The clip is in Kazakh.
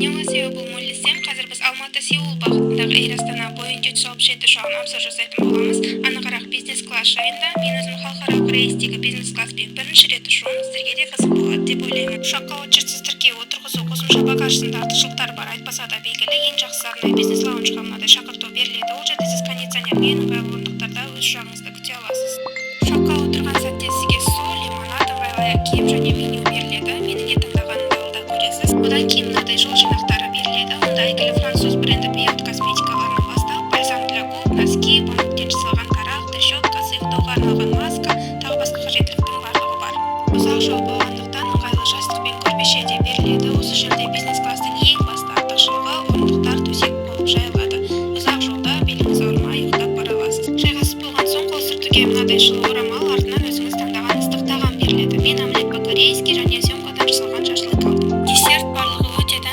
안녕하세요, бұл Молли Сэм. Қазір біз Алматы — Сеул бағытындағы Эйр Астана Боинг 767 ұшағын обзор жасайтын боламыз. Анығырақ, бизнес класс жайында. Мен өзім халықаралық рейстегі бизнес класспен бірінші рет ұшуым, сіздерге де қызық болады деп ойлаймын. Ұшаққа очередьсіз тіркеу, отырғызу, қосымша багаж сынды артықшылықтар бар, айтпаса да белгілі. Ең жақсысы, арнайы бизнес лаунжға мынадай шақырту беріледі. Ол жерде сіз кондиционермен, ыңғайлы орындықтарда өз ұшағыңызды күте аласыз. Ұшаққа отырған сәтте сізге су, лимонад, ыңғайлы аяқ киім және меню беріледі. Менің не таңдағанымды алда көресіз. Одан кейін мынадай жол жинақтары беріледі. Онда әйгілі